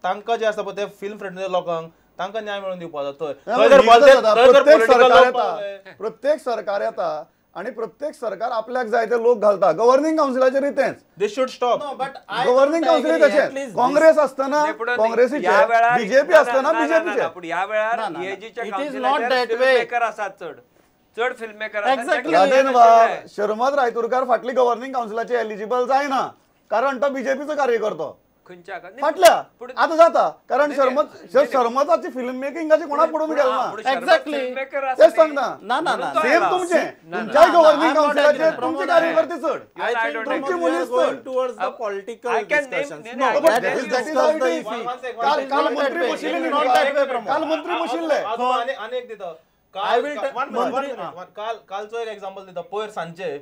तांकां जे आसा पळय ते फिल्म फ्रेंडली लोकांक तांकां न्याय मेळोवन दिवपाचो. थंय प्रत्येक सरकार येता आणि प्रत्येक सरकार आपल्याक जाय ते लोक घालता. गव्हर्निंग काउन्सिलाचेर तेंच, they should stop. Governing council तशें काँग्रेस आसतना काँग्रेसीचे, बीजेपी आसतना बीजेपीचे. पूण ह्या वेळार फिल्म मेकर आसात चड चड फिल्म मेकर. राजेन बाब, शर्मद रायतुरकार फाटली गव्हर्निंग काउन्सिलाचे एलिजिबल जायना कारण तो बीजेपीचो कार्यकर्तो फाटल्या. आतां जाता कारण शर्मद शर्मदाची फिल्म मेकिंगाची कोणाक पडून गेलो ना. एक्झॅक्टली तेच सांगता. सेम तुमचे तुमच्याय गव्हर्निंग काउन्सिलाचे तुमचे कार्यकर्ते चड, तुमची मनीस चड. काल मंत्री बशिल्ले, काल मंत्री बशिल्ले. आनी एक दिता, कालचो एक एग्जाम्पल दिता. पयर सांजचे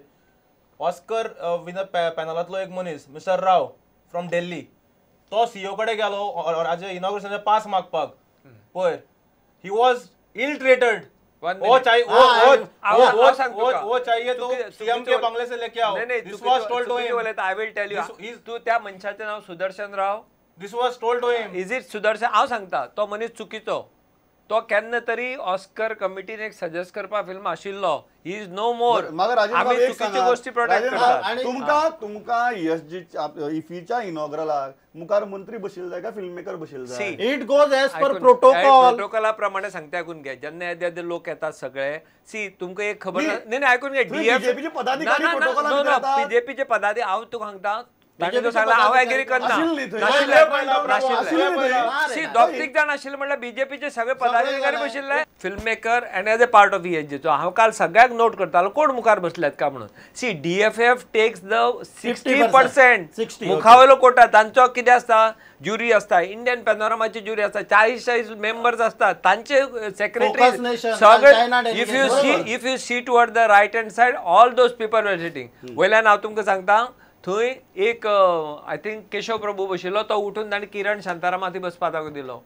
ऑस्कर विनर पॅनलांतलो एक मनीस मिस्टर राव फ्रॉम दिल्ली, तो सीईओ कडेन गेलो राजे इनॉग्रेशनाचे पास मागपाक. पयर he was ill treated. वो चाहिए वो चाहिए तो सीएम के बंगले से लेके आओ. This was told to him. I will tell you, तू त्या मनशाचें नांव Sudarshan Rao. This was told to him. Is it Sudarshan? हांव सांगता तो मनीस चुकीचो. तो केन्ना तरी ऑस्कर कमिटीन एक सजेस्ट करपा फिल्म आशिल्लो. He is no मोर. आमी चुकीच्यो गोष्टी प्रोटेक्ट करतात. तुमकां तुमकां एसजी इफीच्या इनॉग्रलाक मुखार मंत्री बशिल्ले जाय काय फिल्म मेकर बशिल्ले जाय? It goes as per protocol. प्रोटोकॉला प्रमाणे सांगता आयकून घे. जेन्ना येदे येदे लोक येतात सगळे, सी तुमकां एक खबर न्ही, आयकून घे. बीजेपीचे पदाधिकारी बीजेपीचे पदाधिकारी हांव तुका सांगता, हांव एग्री करना. दोग तीग जाण आशिल्ले म्हणल्यार बीजेपीचे सगळे पदाधिकारी बशिल्ले. Film maker and as a part of ESG. हांव काल सगळ्याक नोट करतालो कोण मुखार बसल्यात काय म्हणून. See DFF takes the 60% मुखावेलो कोटा. तांचो कितें आसता, ज्युरी आसता, इंडियन पॅनोरमाची ज्युरी आसता, 40-40 मेंबर्स आसतात तांचे सेक्रेटरी सगळे. If you see toward the right hand side all those people were sitting. वयल्यान हांव तुमकां सांगता थंय एक I think Keshav Prabhu बशिल्लो, तो उठून ताणें किरण शांतारामा थंय बसपाक जागो दिलो.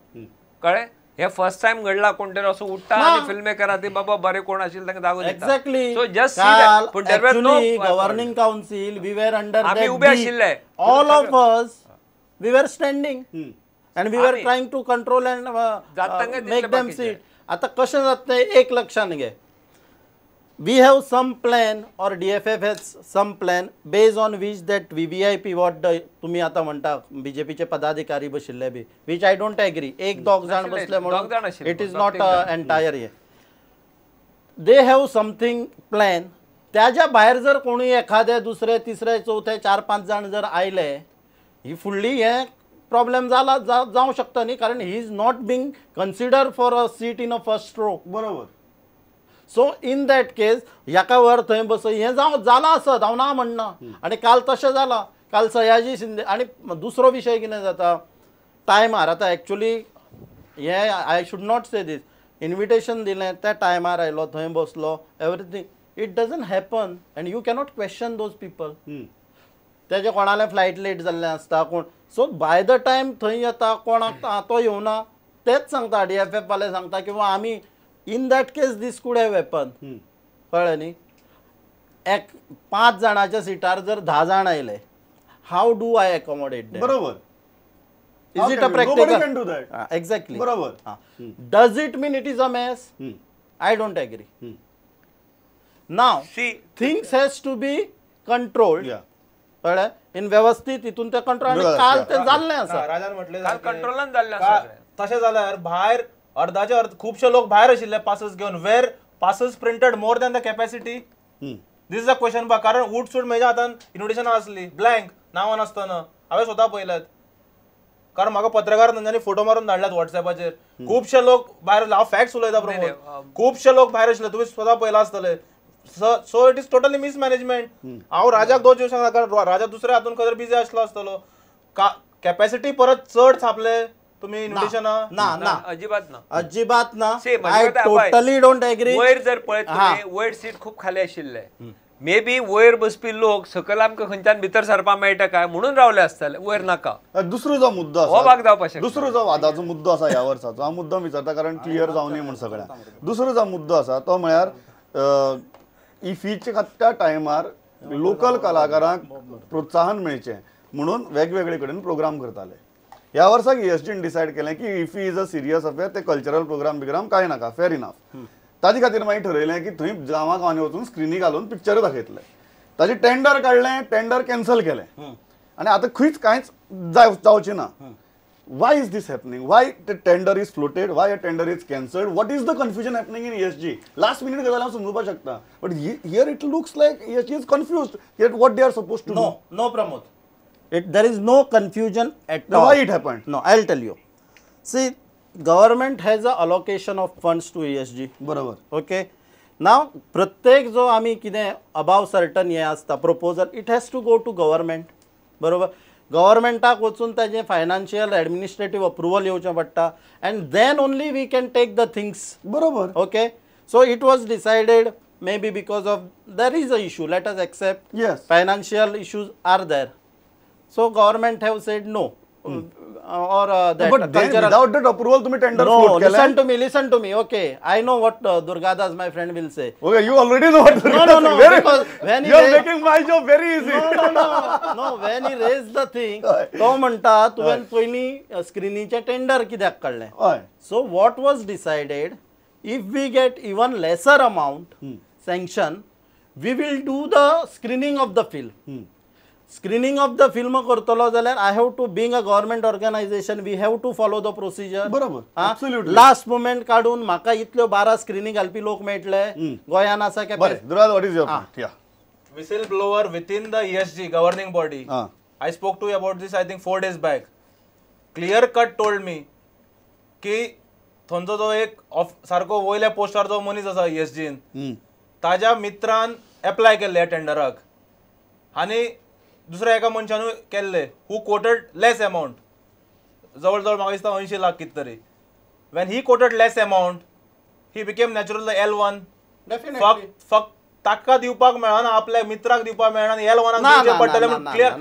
कळ्ळें? हे फर्स्ट टायम घडला कोण तरी असो उठता आनी फिल्म मेकरा ती बाबा बरे कोण आशिल्ले तांकां जागो दिता. Exactly. So just see that. पूण there were no governing council. We were under आमी उबे आशिल्ले. All of us we were standing and we were trying to control and make them sit. आतां कशें जाता तें एक लक्षांत घे. We have some plan or DFF has some plan based on which that VVIP what the तुम्ही आता म्हणता बीजेपीचे पदाधिकारी बशिल्ले बी, which I don't agree. एक दोग जाण बसले म्हणून it is not entire hey. They have something plan. त्याच्या भायर जर कोणी एखादे दुसरे तिसरे चवथे 4-5 जाण जर आयले, ही फुडली हे प्रॉब्लेम जाला जावं शकता न्ही, कारण he is not being consider for a seat in a first row. बरोबर. सो इन that case हेका व्हर थंय बसय हें जावं जालां आसत, हांव ना म्हणना. आनी काल तशें जालां. काल सयाजी शिंदे. आनी दुसरो विशय कितें जाता टायमार, आतां एक्चुली हें I should not say this. Invitation दिलें त्या टायमार आयलो थंय बसलो, everything. It doesn't happen and you cannot question those people. तेजे कोणालें फ्लायट लेट जाल्लें आसता कोण. सो बाय the time थंय येता कोणाक तो येवना तेच सांगता DFF वाले सांगता किंवा आमी. In that case this could have happen. कळ्ळें न्ही? एक 5 जाणाच्या सिटार जर 10 जाण आयले, how do I accommodate? बरोबर. Is it a practical? Exactly. बरोबर. Does it mean it is a mess? I don't agree. Now things has to be controlled. कळ्ळें? In वेवस्थीत हितून ते कंट्रोल. आनी काल तें जाल्लें आसा. राजान म्हटलें कंट्रोलान जाल्लें आसा. तशें जाल्यार भायर अर्धाचे अर्ध खुबशे लोक भायर आशिल्ले पासस घेवन. Were passes printed more than the capacity? This is a question बा. कारण उठ सूट म्हज्या हातान इन्विटेशनां आसली ब्लँक, नांवां नासतना. हांवें स्वता पळयल्यात, कारण म्हाका पत्रकार तांच्यांनी फोटो मारून धाडल्यात वॉट्सॅपाचेर. खुबशे लोक भायर, हांव फॅक्ट्स उलयता प्रमोद, खुबशे लोक भायर आशिल्ले, तुमी स्वता पळयला आसतले. So it is totally mismanagement. हांव राजाक दोश दिवंक शकना कारण राजा दुसऱ्या हातून खंय बिजी आसलो आसतलो. कॅपॅसिटी परत चड छापले तुम्ही इन्विटेशना? ना ना, अजिबात ना, अजिबात ना. I totally don't agree. वयर जर पळयत तुम्ही, वयर सीट खूब खाली आशिल्ले. मे बी वयर बसपी लोक सकयल आमकां खंयच्यान भितर सरपाक मेळटा काय म्हणून रावले आसतले, वयर नाका. दुसरो जो मुद्दो आसा, हो भाग जावपाक शकता. दुसरो जो वादाचो मुद्दो आसा ह्या वर्साचो, हांव मुद्दो विचारता कारण क्लियर जावं न्ही म्हूण सगळ्यांक. दुसरो जो मुद्दो आसा तो म्हळ्यार इफीच्या त्या टायमार लोकल कलाकारांक प्रोत्साहन मेळचें म्हणून वेगवेगळे कडेन प्रोग्राम करताले. ह्या वर्साक ESG decide केलें की IFFI is a serious affair, ते कल्चरल प्रोग्राम बिग्राम काय नाका, फेर इनफ. ताजे खातीर मागीर ठरयलें की थंय गांवा गांवांनी वचून स्क्रिनी घालून पिक्चर दाखयतले. ताजें टेंडर काडलें, टेंडर कॅन्सल केलें आनी आतां खंयच कांयच जावचें ना. Why is this happening? Why the tender is floated? Why a tender is cancelled? What is the confusion happening in ESG? Last minute गजाल हांव समजुपाक शकता, but here it looks like ESG is confused yet what they are supposed to do. No, Pramod. There is no confusion at all. Why it happened? No, I'll tell you. See, government has a allocation of funds to ESG. बरोबर. Okay. Now, प्रत्येक जो आमी कितें above certain हें आसता proposal, it has to go to government. बरोबर. गव्हर्मेंटाक वचून ताजें फायनान्शियल एडमिनिस्ट्रेटीव अप्रुवल येवचें पडटा and then only we can take the things. बरोबर. Okay. So it was decided may be because of there is a issue, let us accept. Yes. Financial issues are there. So government have said no. Or that but then without that approval तुम्ही tender float केलें. No, listen to me. Okay, I know what Durgadas, my friend, will say. Okay, you already know what Durgadas. No, because when you are making my job very easy. No, when he raised the thing, तो म्हणता तुवें पयलीं स्क्रिनीचें tender कित्याक काडलें? So what was decided, if we get even lesser amount sanction, we will do the screening of the film. Screening of the film करतलो जाल्यार I have to, being a government organization, we have to follow the procedure. बरोबर. Absolutely. Last moment काडून म्हाका इतल्यो 12 screening घालपी लोक मेळटले गोंयान आसा capacity. Durga, what is your point? Yeah. Whistle blower within the ESG governing body. I spoke to you about this I think 4 days back. Clear cut told me की थंयचो जो एक सारको वयल्या पोस्टार जो मनीस आसा ESG ताज्या मित्रान एप्लाय केल्ले टेंडराक आनी दुसऱ्या एका मनशानूय केल्ले हू कोटेड लेस अमावंट, जवळ जवळ म्हाका दिसता 80 लाख कितें तरी. When he quoted less amount he became natural L1. फक्त ताका दिवपाक मेळना, आपल्या मित्राक दिवपाक मेळना, L1 दिवचें पडटलें म्हूण clear.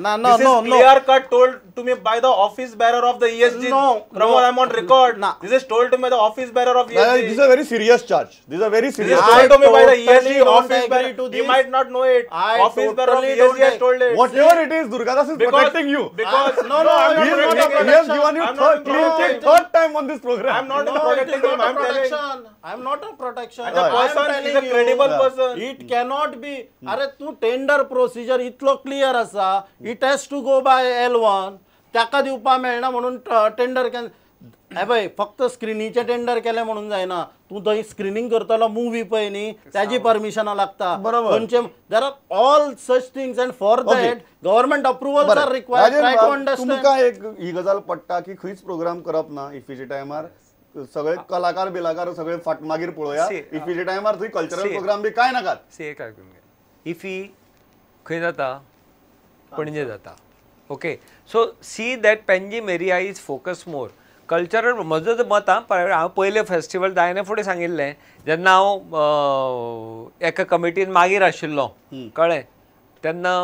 Clear cut told to me by the office bearer of the ESG. Pramod, I am on record. This is told to me the office bearer of ESG. This is a very serious charge. This is a very serious charge. Told to me by the ESG office bearer. He might not know it. Office bearer of ESG has told it. Whatever it is, Durgadas is protecting you. Because no, he has given you third time on this program. I am not protecting him. I am telling. I am not a protection. The person is a credible person. It cannot be. अरे तू tender procedure इतलो clear आसा, it has to go by L1. ताका दिवपा मेळना म्हणून tender हे पळय, फक्त स्क्रिनीचें टेंडर केलें म्हणून जायना. तूं थंय स्क्रिनींग करतलो मुवी पळय न्ही, ताजी परमिशनां लागता. खंयचे there are all such things and for that government approvals are required. Try to understand. तुमकां एक ही गजाल पडटा की खंयच प्रोग्राम करप ना इफ्फीच्या टायमार, सगळे कलाकार बिलाकार सगळे फाट मागीर पळोवया. इफ्फीच्या टायमार थंय कल्चरल प्रोग्राम बी काय नाकात. सी एक आयकून घे, इफ्फी खंय जाता? पणजे जाता. Okay, so see that Panjim area is focus more cultural. म्हजो जो मत हांव पयलें फेस्टिवल जायना फुडें सांगिल्लें जेन्ना हांव एका कमिटीन मागीर आशिल्लो, कळ्ळें, तेन्ना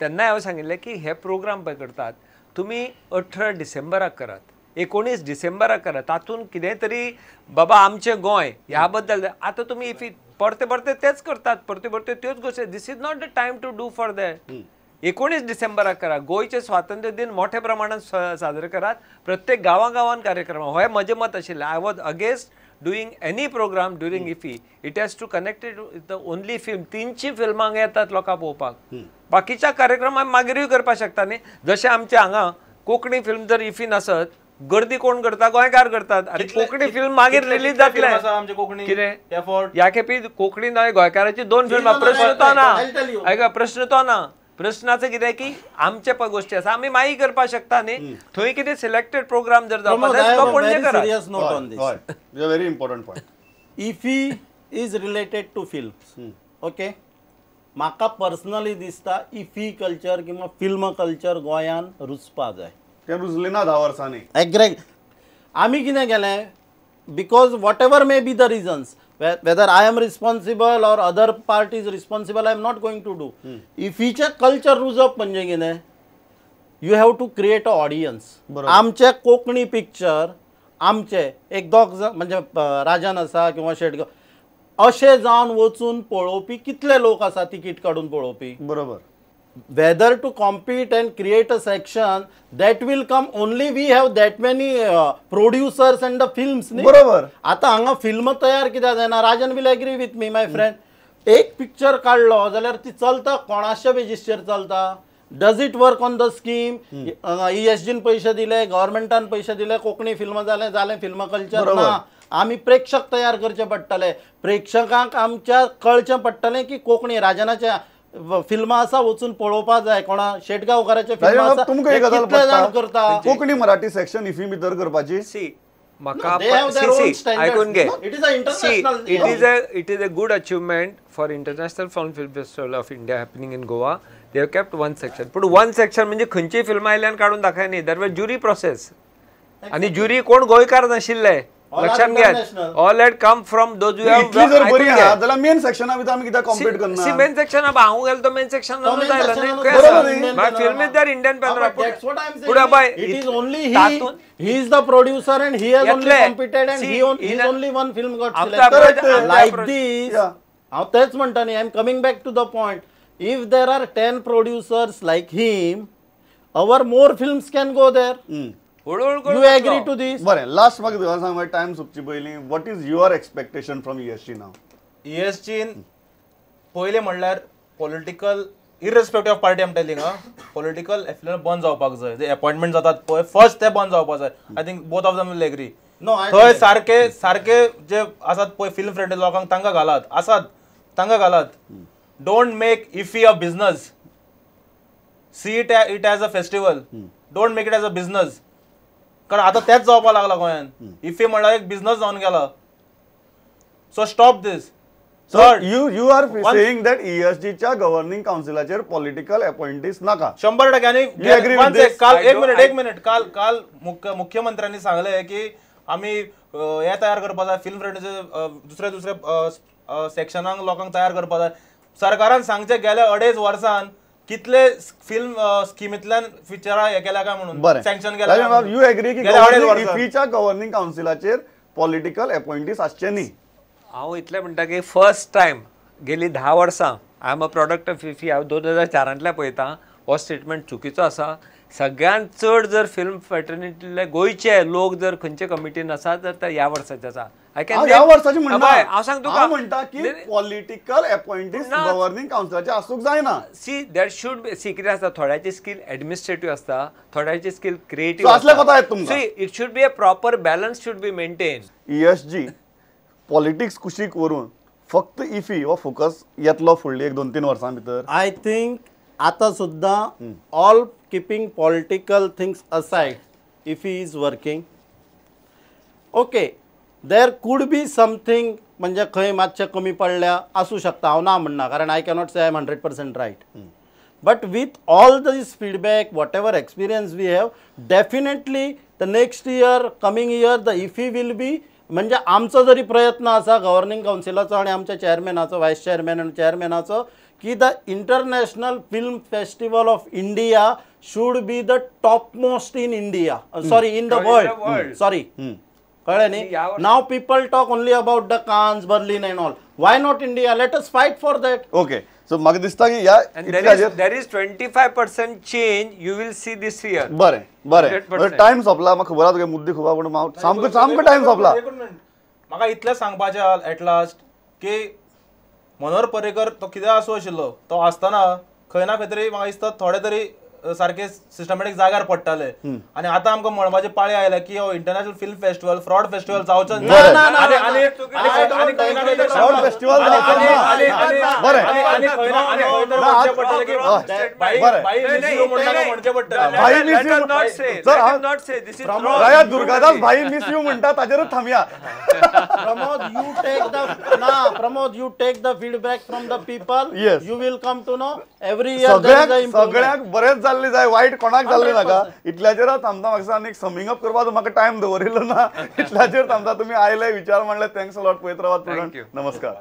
तेन्नाय हांवें सांगिल्लें की हे प्रोग्राम पळय करतात तुमी 18 डिसेंबराक करात, 19 डिसेंबराक करात, तातूंत कितें तरी बाबा आमचें गोंय ह्या बद्दल. आतां तुमी इफी परते परते तेच करतात, परते परते त्योच गोश्टी. This is not the time to do for that. 19 डिसेंबराक करा, गोंयचें स्वातंत्र्य दिन मोठ्या प्रमाणात साजरे करात, प्रत्येक गांवा गांवान कार्यक्रम. हें म्हजें मत आशिल्लें. I was against doing any program during IFFI. It has to connected with the only film. 300 फिल्मां येतात लोकां पळोवपाक, बाकीच्या कार्यक्रमाक मागीरूय करपाक शकता न्ही. जशें आमच्या हांगा कोंकणी फिल्म जर इफ्फी नासत, गर्दी कोण करता? गोंयकार करतात. आनी कोंकणी फिल्म मागीर रिलीज जातलें कितें ह्या खेपी कोंकणी न्हय गोंयकाराची 2 फिल्मां. प्रश्न तो ना, आयका प्रश्न तो ना. प्रश्नाचें कितें की आमचे पळय गोश्टी आसा, आमी मागीर करपाक शकता न्ही. थंय कितें सिलेक्टेड प्रोग्राम जर जावपाक जाय तो पणजे करात. Very important point. IFFI is related to films. Okay, म्हाका पर्सनली दिसता इफी कल्चर किंवा फिल्म कल्चर गोंयान रुजपा जाय. तें रुजलें ना 10 वर्सांनी. एग्रेक्ट. आमी कितें केलें, because whatever may be the reasons, whether I am responsible or other party is responsible, I am not going to do. इफीचें culture रुजप म्हणजे कितें, you have to create a audience. आमचे कोंकणी पिक्चर आमचे एक दोग जाण म्हणजे राजन आसा किंवा शेटगांव अशें जावन वचून पळोवपी कितले लोक आसा तिकीट काडून पळोवपी. बरोबर. Whether to compete and create a section that will come only we have that many producers and the films न्ही. बरोबर. आतां हांगा फिल्म तयार कित्याक जायना, Rajan will agree with me my friend. एक पिक्चर काडलो जाल्यार ती चलता कोणाच्या बेजीसचेर चलता? Does it work on the scheme? ESGन पैसे दिले, गव्हर्मेंटान पैसे दिले, कोंकणी फिल्म जालें जालें फिल्म कल्चर ना. आमी प्रेक्षक तयार करचे पडटले, प्रेक्षकांक आमच्या कळचें पडटलें की कोंकणी राजनाच्या फिल्मां आसा वचून पळोवपा जाय, कोणा शेटगांवकाराचे फिल्म आसा, तुमकां एक गजाल कितले जाण करता कोंकणी मराठी सेक्शन इफी भितर करपाची. सी म्हाका आयकून घे, it is a international, it is a good achievement for international film festival of India happening in Goa. They have kept one section, पूण वन सेक्शन म्हणजे खंयची फिल्मां आयल्यान काडून दाखय न्ही, there were jury process आनी ज्युरी कोण गोंयकार नाशिल्ले, लक्षात घेयात. All had come from those who have इतली जर बरी आहा जाल्यार मेन सेक्शना भितर आमी कित्याक कॉम्पीट करना? सी मेन सेक्शन हांव गेलो तो मेन सेक्शन आयलो. My film is there Indian Panorama. That's what I am saying. It is only he is the producer and he has only competed and he his only one film got selected like this. हांव तेच म्हणटा न्ही, I am coming back to the point. If there are 10 producers like him, our more films can go there. You agree to this? बरें, last म्हाका तुका सांग, time सोंपचे पयलीं, what is your expectation from ESG now? ESG पयलें म्हणल्यार political, irrespective of party I am telling, political affiliation बंद जावपाक जाय. जे अपॉइंटमेंट जातात पळय फर्स्ट ते बंद जावपाक जाय. I think both of them will agree. थंय सारके सारके जे आसात पळय फिल्म फ्रेंड लोकांक तांकां घालात, आसात तांकां घालात. Don't make IFFI a business. See it as a festival. Don't make it as a business. कारण आतां तेच जावपाक लागला गोंयांत. इफी म्हणल्यार एक बिझनस जावन गेला. So stop this. So you are saying that ESG च्या गव्हर्निंग काउन्सिलाचेर पॉलिटिकल अपॉइंटीज नाका. 100% आनी काल एक मिनिट काल काल मुख्यमंत्र्यांनी सांगलें की आमी हे तयार करपाक जाय, फिल्म फ्रेंडचे दुसरे दुसरे सेक्शनांक लोकांक तयार करपाक जाय. सरकारान सांगचें गेल्या 2.5 वर्सान कितले फिल्म स्किमींतल्यान फिचरां हे केल्या काय म्हणून, सँक्शन केल्या. You agree की इफीच्या गव्हर्निंग काउन्सिलाचेर पॉलिटिकल अपॉइंटीज आसचे न्ही? हांव इतलें म्हणटा की फर्स्ट टायम गेली 10 वर्सां I am a product of IFFI. हांव 2004 पळयतां, हो स्टेटमेंट चुकीचो आसा. सगळ्यांत चड जर फिल्म फ्रेटर्निटींतले गोंयचे लोक जर खंयचे कमिटीन आसा तर ते ह्या वर्साचे आसा. ह्या वर्साचे म्हणटा हांव सांग तुका, म्हणटा की पॉलिटिकल अपॉइंटीज गव्हर्निंग काउन्सिलाचे आसूंक जायना. See there should be, see कितें आसता, थोड्याची स्किल एडमिनिस्ट्रेटीव आसता, थोड्याची स्किल क्रिएटीव आसता. See it should be a proper balance should be maintain. ESG politics कुशीक व्हरून फक्त इफी हो फोकस येतलो फुडली 1-2-3 वर्सां भितर. I think आतां सुद्दां all keeping political things aside, IFFI is working. Okay, there could be something म्हणजे खंय मातशें कमी पडल्या आसूं शकता, हांव ना म्हणना, कारण I cannot say I am 100% right. But with all this feedback, whatever experience we have, definitely the next year, coming year, the IFFI will be, म्हणजे आमचो जरी प्रयत्न आसा गव्हर्निंग कावन्सिलाचो आनी आमच्या चेअरमॅनाचो, वायस चेअरमॅन आनी चेअरमॅनाचो, की the international film festival of India should be the top most in India, sorry in the world, sorry, कळ्ळें न्ही? Now people talk only about the Cannes, Berlin and all. Why not India? Let us fight for that. Okay, so म्हाका दिसता की ह्या there is 25% change you will see this year. बरें बरें, time सोंपला, म्हाका खबर आसा तुगे मुद्दे खूब, पूण सामको सामको टायम सोंपला. म्हाका इतलें सांगपाचें एट लास्ट की मनोहर पर्रीकर तो कितें आसूं आशिल्लो, तो आसतना खंय ना खंय तरी म्हाका दिसता थोडे तरी सारके सिस्टमॅटीक जाग्यार पडटाले. आनी आतां आमकां म्हणपाची पाळी आयल्या की हो international film festival fraud festival जावचो. दुर्गादास भाई मिस you म्हणटा ताचेरूच थांबया. Pramod, you take the Pramod, you take the feedback from the people. You will come to know every year. सगळ्यांक बरेंच जाल्ले जाय, वायट कोणाक जाल्ले नाका. इतल्याचेर थांबता म्हाका आनी समिंग अप करपाक म्हाका टायम दवरिल्लो ना, इतल्याचेर थांबता. तुमी आयले, विचार मांडले, thanks a lot. पळयत रावात. नमस्कार.